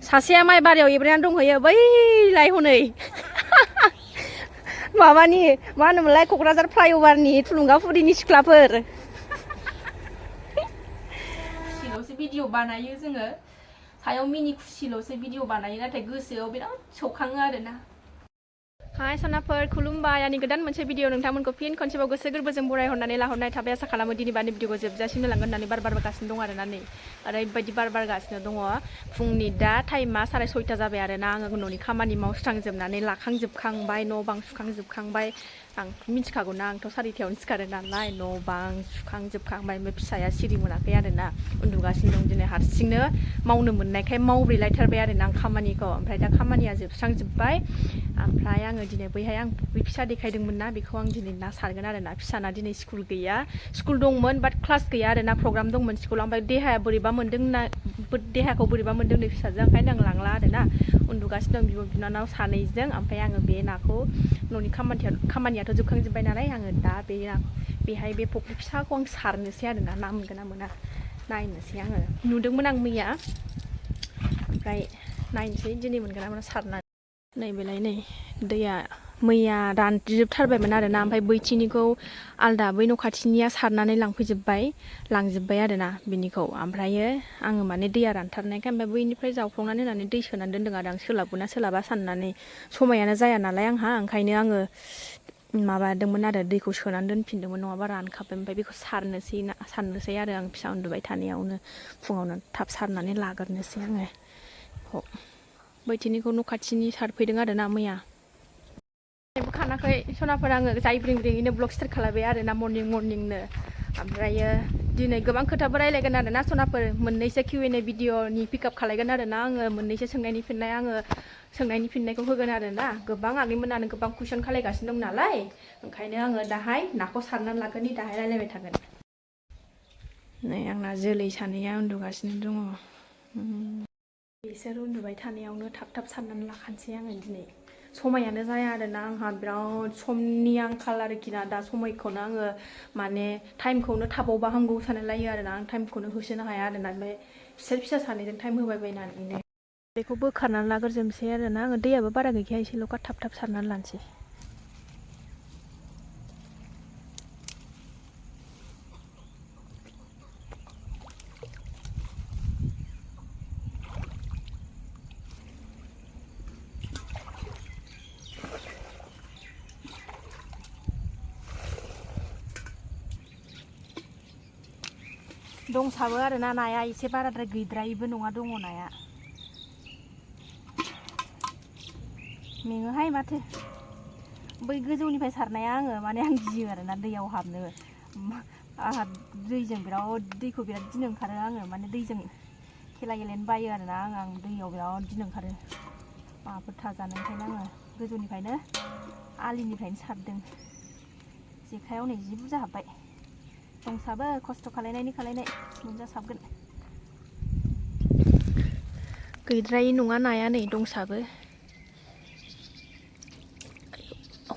सासेया माइ बारियाव एब्रेनानै दंहैयो बैलाय हनै माबानि मा होनोमोनलाय क'क्राझार फ्लाइअभारनि थुलुंगाफुरिनि सिख्लाफोर खुसिल'सो भिडिअ बानायो जोङो सायाव मिनि खुसिल'सो भिडिअ बानायो नाथाय गोसोआव बिराद सौखाङो आरोना हाय सनाफोर खुलुमबाय आंनि गोदान मोनसे भिडिअ नोंथांमोनखौ फिन खनसेबाव गोसो गोरबोजों बरायहरनानै लाहरनाय थाबाय आसा खालामो दिनै बारनि भिडिअखौ जोबजासिम होलांगोन होननानै बारगासिनो दं आरोना नै ओरैबायदि बारगासिनो दङ फुंनि दा टाइमा 6:30 जाबाय आरोना आङो न'नि खामानि मावस्रांजोबनानै लाखांजोबखांबाय न' बां सुखांजोबखांबाय आं मिथिखागौना आंथ' 4:00 सिखारो नालाय न' बां सुखांजोबखांबाय ओमफ्राय फिसाया सिरि मोनाखै आरोना उन्दुगासिनो दं दिनै हारसिंनो मावनो मोननायखाय मावब्रेलायथारबाय आरोना आं खामानिखौ ओमफ्राय दा खामानिया जोबस्रांजोब्बाय ओमफ्राय आङो दिनै बैहाय आं फुख्रि फिसा देखायदोंमोन ना बेखौ आं दिनै ना सारगोन आरोना फिसाना दिनै स्कुल गैया स्कुल दंमोन बाट क्लास गैया आरोना प्रग्राम दंमोन स्कुलाव ओमफ्राय देहाया बोरैबा मोनदों ना देहाखौ बोरैबा मोनदों नै फिसाजों ओंखायनो आं लांला आरोना उन्दुगासिनो दं बिब' बिनानाव सानैजों ओमफ्राय आङो बे नाखौ न'नि खामानियाथ' जोबखांजोब्बाय नालाय आङो दा बेहाय बे फुख्रि फिसाखौ आं सारनोसै आरोना ना मोनगोन ना मोना नायनोसै आङो नुदोंमोन आं मैया ओमफ्राय नायनोसै दिनै मोनगोन ना मोना सारनानै नैबेलाय नै दैया मैया रानजोबथारबायमोन आरोना ओमफ्राय बैथिनिखौ आलदा बै न' खाथिनिया सारनानै लांजोब्बाय आरोना बिनिखौ ओमफ्रायो आङो माने दैया रानथारनायखाय ओमफ्राय बैनिफ्राय जावफ्लंनानै होनानै दै सोनानै दोनदों आरो आं सोलाबगोन ना सोलाबा साननानै समायानो जाया नालाय आंहा ओंखायनो आङो माबादोंमोन आरो दैखौ सोनानै दोनफिनदोंमोन नङाबा रानखाबाय ओमफ्राय बेखौ सारनोसै आरो आं फिसा उन्दुबाय थानायावनो फुङावनो थाब सारनानै लाग्रोनोसै आङो बैथिनिखौ न' खाथिनि सारफैदों आरोना मैया खानाखै सनाफोर आङो जायब्रें ब्रेङैनो ब्लग स्टार्ट खालामबाय आरोना मर्निंनो ओमफ्रायो दिनै गोबां खोथाबो रायलायगोन आरोना सनाफोर मोननैसो Q&A भिडिअनि पिकआप खालायगोन आरोना आङो मोननैसो सोंनायनि फिननायखौ होगोन आरोना गोबां आगैमोनानो गोबां कुइसन खालायगासिनो दं नालाय ओंखायनो आङो दाहाय नाखौ सारनानै लागोन दाहाय रायलायबाय थागोन नै आंना जोलै सानैया उन्दुगासिनो दङ बिसोर उन्दुबाय थानायावनो थाब सारनानै लाखानोसै आङो दिनै समायानो जाया आरोना आंहा बिराद समनि आंखाल आरोखि ना दा समायखौनो आङो माने टाइमखौनो थाबावबा हामगौ सानलायो आरोना आं टाइमखौनो होसोनो हाया आरोना ओमफ्राय फिसा सानैजों टाइम होबाय बायनानैनो बेखौ बोखारनानै लाग्रोजोबनोसै आरोना आङो दैयाबो बारा गैखाया एसेल'खा थाब सारनानै लानोसै दंसाबो आरोना नाया एसे बाराद्राय गैद्रायैबो नङा दङ नाया मेङोहाय माथो बै गोजौनिफ्राय सारनाया आङो माने आं गियो आरोना दैयाव हाबनो आंहा दैखौ बिराद गिनो ओंखारो आङो माने दैजों खेला गेलेनो बायो आरोना आं दैयाव बिराद गिनो ओंखारो माबाफोर थाजानो ओंखायनो आङो गोजौनिफ्रायनो आलिनिफ्रायनो सारदों जेखायाव नै जि बुरजा हाबबाय दंसाबो खस्थ' खालायनाय मोनजासाबगोन गैद्रायै नङा नाया नै दंसाबो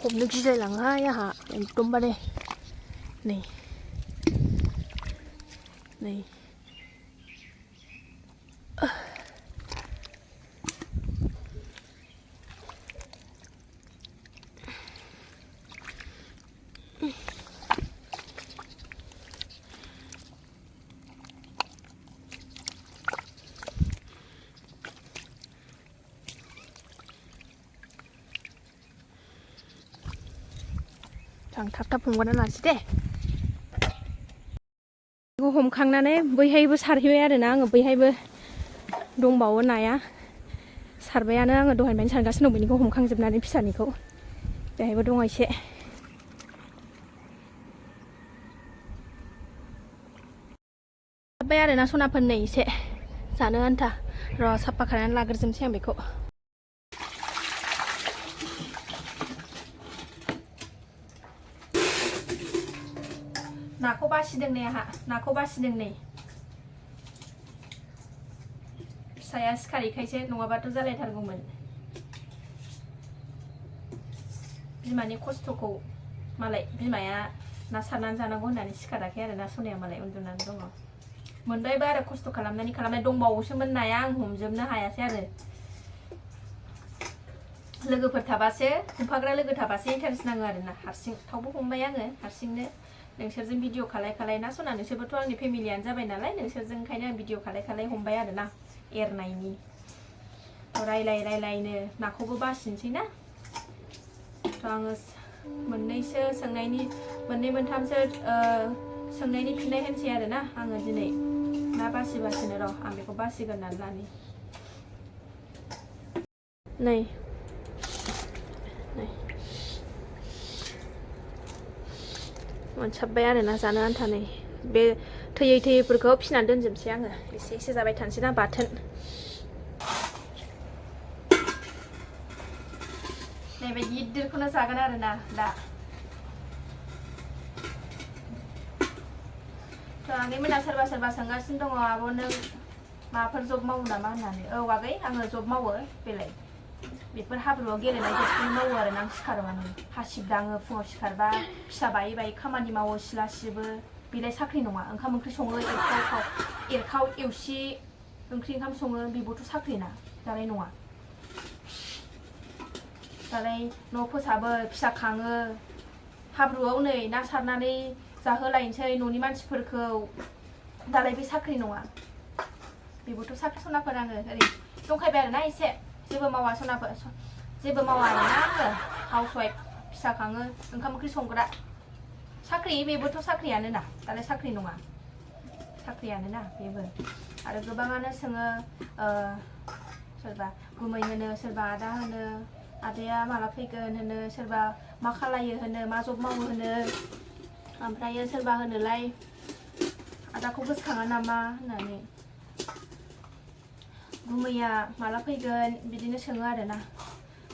हमनो गिलायलाङोहाय आंहा एकदमबारे नै आं थाब हमगारना लानोसै दे बेखौ हमखांनानै बैहायबो सारहैबाय आरोना आङो बैहायबो दंबावो नाया सारबायानो आङो दहायनिफ्रायनो सारगासिनो दं बेनिखौ हमखांजोबनानै फिसानिखौ बेहायबो दङ एसे सारबाय आरोना सनाफोरनो एसे जानो आन्था र' साफा खालामनानै लाग्रोजोबनोसै आं बेखौ नाखौ बासिदों नै आंहा नाखौ बासिदों नै फिसाया सिखारैखायसो नङाबाथ' जालायथारगौमोन बिमानि खस्थ'खौ मालाय बिमाया ना सारनानै जानांगौ होननानै सिखाराखै आरोना सनाया मालाय उन्दुनानै दङ मोनबायबो आरो खस्थ' खालामनाय दंबावोसोमोन नाया आं हमजोबनो हायासै आरो लोगोफोर थाबासो हमफाग्रा लोगो थाबासो इन्टारेस्ट नाङो आरो ना हारसिं थावबो हमबाय आङो हारसिंनो नोंसोरजों भिडिअ खालाय ना सना नोंसोरबोथ' आंनि फेमिलियानो जाबाय नालाय नोंसोरजों ओंखायनो आं भिडिअ खालाय हमबाय आरो ना एरनायनि रायलायनो नाखौबो बासिनोसै ना थ' आङो मोननैसो सोंनायनि मोननै मोनथामसो सोंनायनि फिननाय होनसै आरो ना आङो दिनै ना बासिनो र' आं बेखौ बासिगोरनानै लानि नै मोनसाबबाय आरो ना जानो आन्था नै बे थैयैफोरखौ फिनानै दोनजोबसै आङो एसे जाबाय थानोसै ना बाथोन नैबे गिदिरखौनो जागोन आरो ना दा थ' आगैमोना सोरबा सोंगासिनो दङ आब' नों माबाफोर जब मावो नामा होननानै औ आगै आङो जब मावो बेलाय बेफोर हाब्रुआव गेलेनाय जबखौनो मावो आरो ना आं सिखारबानो हासिब दाङो फुङाव सिखारबा फिसा बायै खामानि मावो सिला सिबो बेलाय साख्रि नङा ओंखाम ओंख्रि सङो एरखाव एवसि ओंखाम सङो बेबोथ' साख्रि ना दालाय नङा दालाय न' फोसाबो फिसा खाङो हाब्रुआव नै ना सारनानै जाहोलायनोसै न'नि मानसिफोरखौ दालाय बे साख्रि नङा बेबोथ' साख्रि सनाफोर आङो ओरै दंखायबाय आरो ना एसे जेबो मावा सनाफोर जेबो मावा आरो ना आङो हाउसवाइफ फिसा खाङो ओंखाम ओंख्रि संग्रा साख्रि बेबोथ' साख्रियानो ना दालाय साख्रि नङा साख्रियानो ना बेबो आरो गोबाङानो सोङो सोरबा गुमै होनो सोरबा आदा होनो आदाया माला फैगोन होनो सोरबा मा खालायो होनो मा जब मावो होनो ओमफ्रायो सोरबा होनोलाय आदाखौ गोसोखाङा नामा होननानै गुमैया माला फैगोन बिदिनो सोङो आरो ना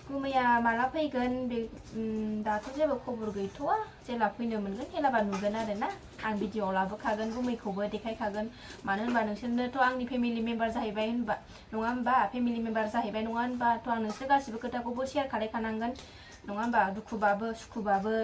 गुमैया माला फैगोन बे दाथ' जेबो खबर गैथ'वा जेला फैनो मोनगोन हेलाबा नुगोन आरो ना आं भिडिअ लाबोखागोन गुमैखौबो देखायखागोन मानो होनबा नोंसोरनोथ' आंनि फेमिलि मेम्बार जाहैबाय होनबा नङा होनबा फेमिलि मेम्बार जाहैबाय नङा होनबाथ' आं नोंसोर गासिबो खोथाखौबो शेयार खालायखानांगोन नङा होनबा दुखुबाबो सुखुबाबो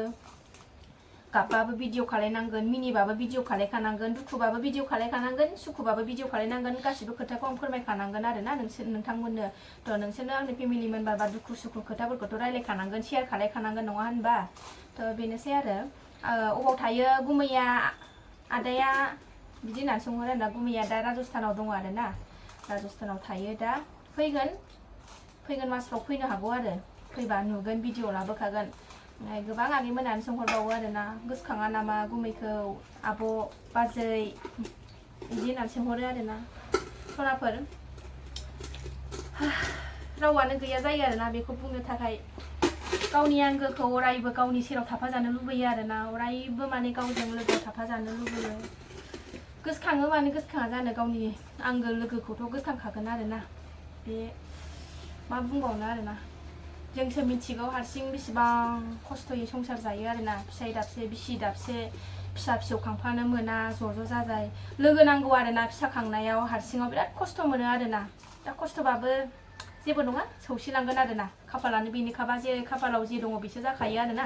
गाबबाबो भिडिअ खालायनांगोन मिनिबाबो भिडिअ खालायखानांगोन दुखुबाबो भिडिअ खालायखानांगोन सुखुबाबो भिडिअ खालायनांगोन गासिबो खोथाखौ आं फोरमायखानांगोन आरो ना नोंथांमोननो थ' नोंसोरनो आंनि फेमिलि मेम्बार बा दुखु सुखु खोथाफोरखौथ' रायलायखानांगोन शेयार खालायखानांगोन नङा होनबा थ' बेनोसै आरो अबाव थायो गुमैया आदाया बिदि होननानै सोंहरो आरोना गुमैया दा राजस्थानाव दङ आरो ना राजस्थानाव थायो दा फैगोन मासफ्राव फैनो हागौ आरो फैबा नुगोन भिडिअ लाबोखागोन गोबां आगैमोनानो सोंहरबावो आरो ना गोसोखाङा नामा गुमैखौ आब' बाजै बिदि होननानै सोंहरो आरो ना सनाफोर रावानो गैया जायो आरो ना बेखौ बुंनो थाखाय गावनि आंगोखौ अरायबो गावनि सेराव थाफाजानो लुबैयो आरो ना अरायबो माने गावजों लोगोआव थाफाजानो लुबैयो गोसोखाङो माने गोसोखाङा जानो गावनि आंगो लोगोखौथ' गोसोखांखागोन आरो ना बे मा बुंबावनो आरो ना जोंसो मिथिगौ हारसिं बेसेबां खस्थ'यै संसार जायो आरो ना फिसाइ दाबसे बिसि दाबसे फिसा फिसौ खांफानो मोना ज' जाजाय लोगो नांगौ आरो ना फिसा खांनायाव हारसिङाव बिराद खस्थ' मोनो आरो ना दा खस्थ'बाबो जेबो नङा सौसिलांगोन आरो ना खाफालानो बेनिखाबा जे खाफालाव जे दङ बिसो जाखायो आरो ना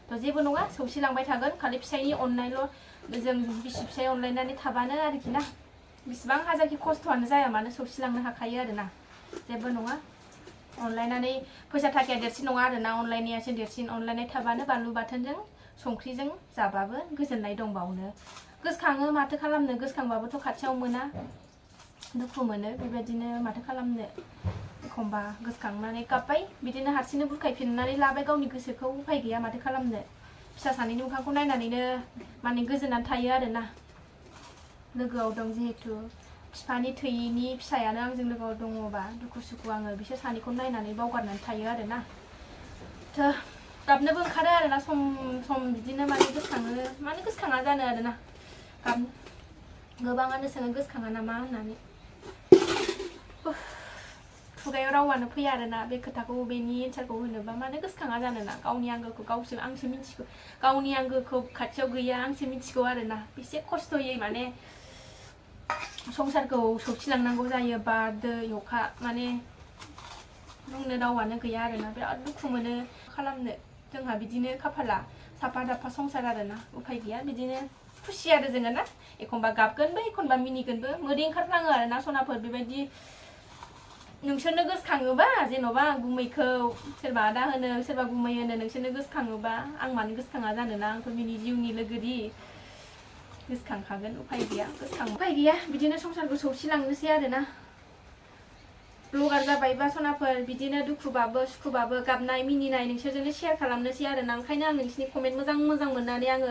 थ' जेबो नङा सौसिलांबाय थागोन खालि फिसाइनि अननायल' जों बिसि फिसाइ अनलायनानै थाबानो आरोखि ना बिसिबां हाजारखि खस्थ'आनो जाया मानो सौसिलांनो हाखायो आरो ना जेबो नङा अनलायनानै फैसा थाखाया देरसिन नङा आरो ना अनलायनायासो देरसिन अनलायनाय थाबानो बानलु बाथोनजों संख्रिजों जाबाबो गोजोननाय दंबावनो गोसोखाङो माथो खालामनो गोसोखांबाबोथ' खाथियाव मोना दुखु मोनो बेबायदिनो माथो खालामनो एखमबा गोसोखांनानै गाबबाय बिदिनो हारसिंनो बुरखायफिननानै लाबाय गावनि गोसोखौ उफाय गैया माथो खालामनो फिसा सानैनि मोखांखौ नायनानैनो माने गोजोननानै थायो आरो ना लोगोआव दं जिहेथु बिफानि थैनि फिसायानो आंजों लोगोआव दङबा दुखु सुखु आङो बिसोर सानैखौ नायनानै बावगारनानै थायो आरो ना थ' गाबनोबो ओंखारो आरो ना सम सम बिदिनो माने गोसोखाङो माने गोसोखाङा जानो आरो ना गाबनो गोबाङानो सोङो गोसोखाङा नामा होननानै खुगायाव रावानो फैया आरो ना बे खोथाखौ बेनि एन्सारखौ होनोबा मानो गोसोखाङा जानो ना गावनि आंगोखौ आंसो मिथिगौ गावनि आंगोखौ खाथियाव गैया आंसो मिथिगौ आरो ना बेसे खस्थ'यै माने संसारखौ सौसिलांनांगौ जायो बार दै अखा माने बुंनो रावानो गैया आरो ना बिराद दुखु मोनो खालामनो जोंहा बिदिनो खाफाला साफा दाफा संसार आरो ना उफाय गैया बिदिनो खुसि आरो जोङो ना एखनबा गाबगोनबो एखनबा मिनिगोनबो मोदै ओंखारफ्लाङो आरो ना सनाफोर बेबायदि नोंसोरनो गोसोखाङोबा जेन'बा गुमैखौ सोरबा आदा होनो सोरबा गुमै होनो नोंसोरनो गोसोखाङोबा आं मानो गोसोखाङा जानोना आंथ' बिनि जिउनि लोगोरि गोसोखांखागोन उफाय गैया उफाय गैया बिदिनो संसारखौ सौसिलांनोसै आरो ना ब्लगार जाबायबा सनाफोर बिदिनो दुखुबाबो सुखुबाबो गाबनाय मिनिनाय नोंसोरजोंनो शेयार खालामनोसै आरो ना ओंखायनो आं नोंसिनि कमेन्ट मोजां मोननानै आङो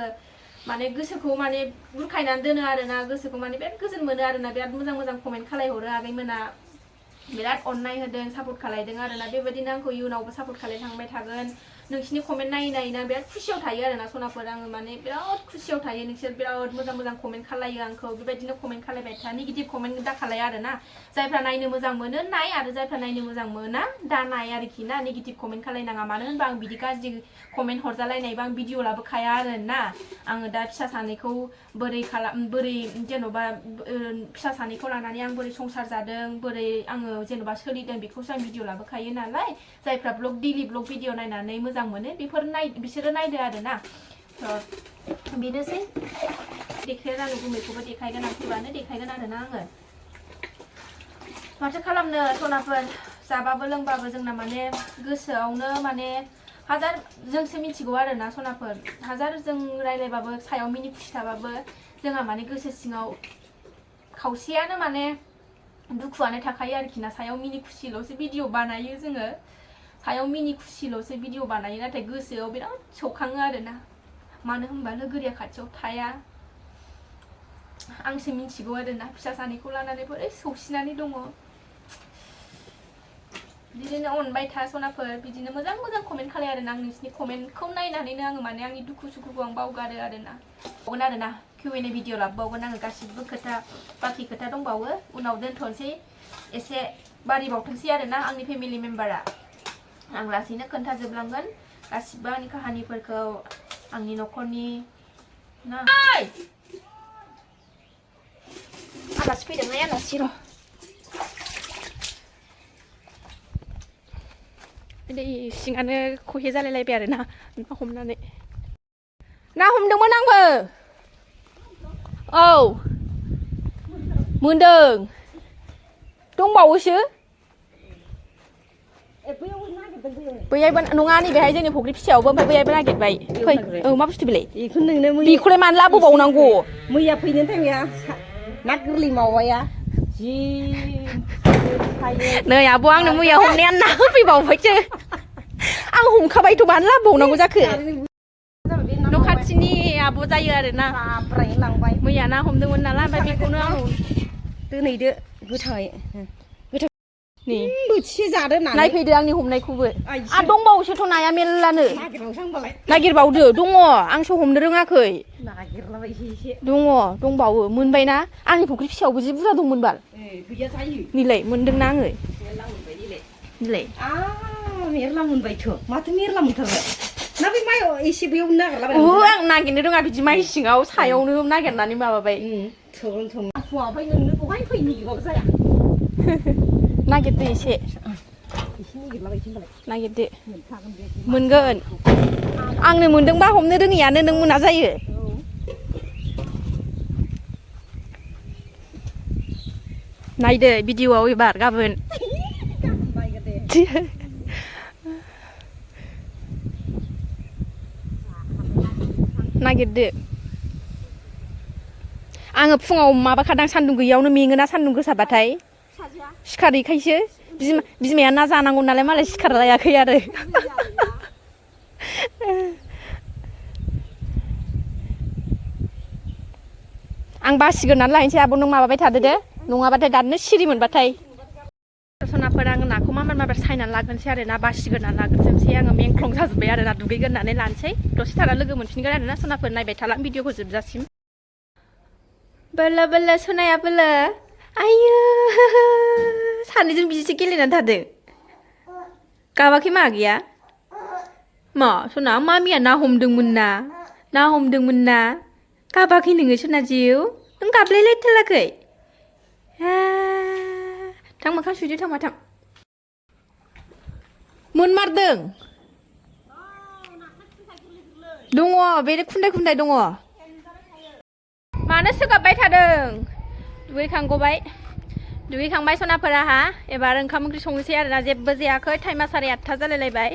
माने गोसोखौ माने बुरखायनानै दोनो आरो ना गोसोखौ माने बिराद गोजोन मोनो आरो ना बिराद मोजां कमेन्ट खालायहरो आगैमोना बिराद अननाय होदों सापर्ट खालायदों आरो ना बेबायदिनो आंखौ इयुनावबो सापर्ट खालायलांबाय थागोन नोंसिनि कमेन्ट नायना बिराद खुसियाव थायो आरो ना सनाफोर आङो माने बिराद खुसियाव थायो नोंसोर बिराद मोजां कमेन्ट खालायो आंखौ बेबायदिनो कमेन्ट खालायबाय था नेगेटिभ कमेन्ट दा खालाया आरो ना जायफ्रा नायनो मोजां मोनो नाय आरो जायफ्रा नायनो मोजां मोना दा नाय आरोखि ना नेगेटिभ कमेन्ट खालायनाङा मानो होनबा आं बिदि गाज्रि कमेन्ट हरजालायनायबा आं भिडिअ लाबोखाया आरो ना आङो दा फिसा सानैखौ बोरै जेन'बा फिसा सानैखौ लानानै आं बोरै संसार जादों बोरै आङो जेन'बा सोलिदों बेखौसो आं भिडिअ लाबोखायो नालाय जायफ्रा डेलि ब्लग भिडिअ नायनानै मोजां मोनो बिसोरो नायदो आरो ना बेनोसै देखायगोन आङो गुमैखौबो देखायगोन आं फैबानो देखायगोन आरो ना आङो माथो खालामनो सनाफोर जाबाबो लोंबाबो जोंना माने गोसोआवनो माने हाजार जोंसो मिथिगौ आरो ना सनाफोर हाजार जों रायलायबाबो सायाव मिनि खुसि थाबाबो जोंहा माने गोसो सिङाव खावसेयानो माने दुखुआनो थाखायो आरोखि ना सायाव मिनि खुसिल'सो भिडिअ बानायो जोङो सायाव मिनि खुसिल'सो भिडिअ बानायो नाथाय गोसोआव बिराद सौखाङो आरो ना मानो होनबा लोगोरिया खाथियाव थाया आंसो मिथिगौ आरो ना फिसा सानैखौ लानानै बोरै सौसिनानै दङ बिदिनो अनबाय था सनाफोर बिदिनो मोजां कमेन्ट खालाय आरो ना आं नोंसिनि कमेन्टखौ नायनानैनो आङो माने आंनि दुखु सुखुखौ आं बावगारो आरो ना Q&A भिडिअ लाबोबावगोन आङो गासिबो बाखि खोथा दंबावो उनाव दोनथ'नोसै एसे बारिबावथोंसै आरो ना आंनि फेमिलि मेम्बारा आं लासैनो खोन्थाजोबलांगोन गासिबो आंनि काहानिफोरखौ आंनि न'खरनि ना आलासि फैदोंहाय आलासि र' दै सिङानो खहे जालायलायबाय आरो ना हमनानै ना हमदोंमोन आंबो औ मोनदों दंबावोसो बैयाबो नङा नैबेहाय जोंनि फुख्रि फिसायावबो ओमफ्राय बैयाबो नागिरबाय फै औ मा बुस्थु बेलाय बेखौलाय मानो लाबोबावनांगौ मैया फैनो टाइमया ना गोरलै मावाया जि नै आब' आंनो मैया हमनाया ना होफैबावबायसो आं हमखाबायथ' मानो लाबोबावनांगौ जाखो न' खाथिनि आब' जायो आरो ना मैया ना हमदोंमोन नालाय ओमफ्राय बेखौनो आं दोनहैदो गोथाङै नै बोथिसे जादो नायफैदो आंनि हमनायखौबो आरो दंबावोसोथ' नाया मेल्लानो नागिरबावदो दङ आंसो हमनो रोङाखै दंबावो मोनबायना आंनि फुख्रि फिसायावबो जि बुरजा दंमोन बाल नैलाय मोनदोंना आङो नैलाय मेरला मोनबायथ' माथो मेरला मोनथारबाय ना बे माइयाव एसे बेयाव नागिरलाबाय आं नागिरनो रोङा बिदि माइ सिङाव सायावनो नागिरनानै माबाबाय ओमफ्राय नोंनो बहाय फैनो नागिरबाबो जाया नागिरदो एसे नागिरदो मोनगोन आंनो मोनदोंबा हमनो रोङियानो नों मोना जायो नायदो भिडिअआव एबार गाबोन नागिरदो आङो फुङाव माबाखादां सान्दुं गैयियावनो मेङोना सान्दुं गोसाबाथाय सिखारैखायसो बिमाया ना जानांगौ नालाय मालाय सिखारलायाखै आरो आं बासिग्रोनानै लायनोसै आब' नों माबाबाय थादो दे नङाबाथाय दानो सिरि मोनबाथाय सनाफोर आङो नाखौ माबार सायनानै लाग्रोनोसै आरो ना बासिग्रोनानै लाग्रोजोबसै आङो मेंख्लं जाजोब्बाय आरो ना दुगैग्रोनानै लानोसै दसे थाना लोगो मोनफिनगोन आरो ना सनाफोर नायबाय थालां भिडिअखौ जोबजासिम बोलो बोलो सनाया बोलो आयु सानैजों बिदिसो गेलेनानै थादों गाबाखै मा गैया मा सना मामिया ना हमदोंमोन ना गाबाखै नोङो सना जिउ नों गाबलायलायथाराखै थां मोखां सुइदो थांबा थां मोनमारदों दङ बे खुन्दाय दङ मानो सोगाबबाय थादों दुगैखांगबाय दुगैखांबाय सनाफोराहा एबार ओंखाम ओंख्रि संनोसै आरोना जेबो जायाखै टाइमा 8:30 जालायलायबाय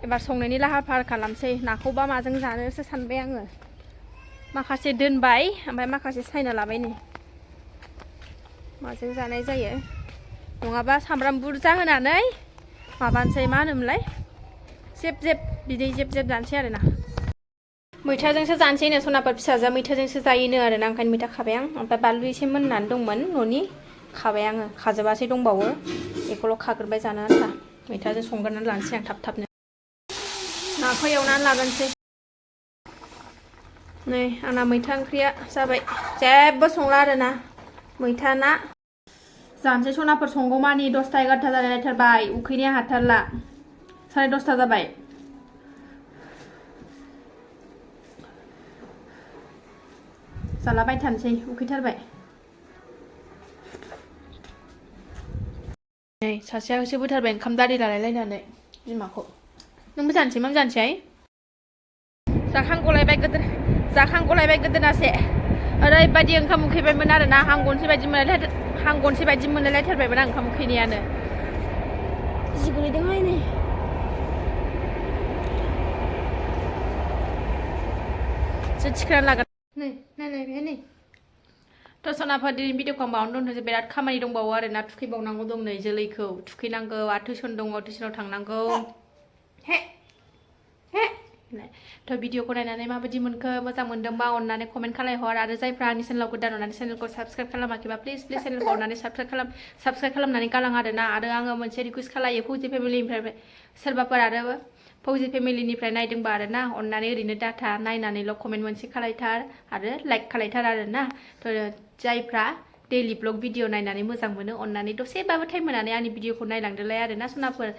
एबार संनायनि लाहार फाहार खालामसै नाखौबा माजों जानोसो सानबाय आङो माखासे दोनबाय ओमफ्राय माखासे सायना लाबाय नै माजों जानाय जायो नङाबा सामब्राम बुरजा होनानै माबानोसै मा होनोमोनलाय जेब जेब बिदै जेब जेब जानोसै आरोना मैथाजोंसो जानोसैनो सनाफोर फिसाजोआ मैथाजोंसो जायोनो आरोना ओंखायनो मैथा खाबाय आं ओमफ्राय बानलु एसे मोननानै दंमोन न'नि खाबाय आङो खाजोबासै दंबावो बेखौल' खाग्रोबाय जानो आन्था मैथाजों संग्रोनानै लानोसै आं थाब थाबनो नाखौ एवनानै लागोनसै नै आंना मैथा ओंख्रिया जाबाय जेबो संला आरोना मैथा ना जानोसै सनाफोर संगौमानि 10ता 11ता जालायलायथारबाय उखैनाया हाथारला 10:30 जाबाय जालाबाय थानोसै उखैथारबाय नै सासेया होसोबोथारबाय ओंखाम दारि लालायलायनानै बिमाखौ नोंबो जानोसै मा जानोसै जाखांगलायबाय गोदोनासे ओरैबायदि ओंखाम उखैबायमोन आरोना हांगनसै बायदि मोनलायलायथारबायमोन आं ओंखाम उखैनायानो जि गोलैदोंहाय नै थिखोनानै लागोन नै नायलाय बेहाय नै थ' सनाफोर दिनै भिडिअखौ बावनो दोनथ'नोसै बिराद खामानि दंबावो आरोना थुखैबावनांगौ दं नै जोलैखौ थुखैनांगौ आरो टिउसन दङ टिउसनाव थांनांगौ हे हे थ' भिडिअखौ नायनानै माबायदि मोनखो मोजां मोनदोंबा अननानै कमेन्ट खालायहर आरो जायफ्रा आंनि चेनेलाव गोदान अननानै चेनेलखौ साबस्क्राइब खालामाखैबा प्लिज चेनेलखौ अननानै साबस्क्राइब खालामनानै गालां आरोना आरो आङो मोनसे रिकुवेस्ट खालायो फौजि फेमिलिनिफ्राय सोरबाफोर आरो फौजि फेमिलिनिफ्राय नायदोंबा आरोना अननानै ओरैनो डाटा नायनानैल' कमेन्ट मोनसे खालायथार आरो लाइक खालायथार आरोना थ' जायफ्रा डेलि ब्लग भिडिअ नायनानै मोजां मोनो अननानै दसेबाबो टाइम होनानै आंनि भिडिअखौ नायलांदोलाय आरोना सनाफोर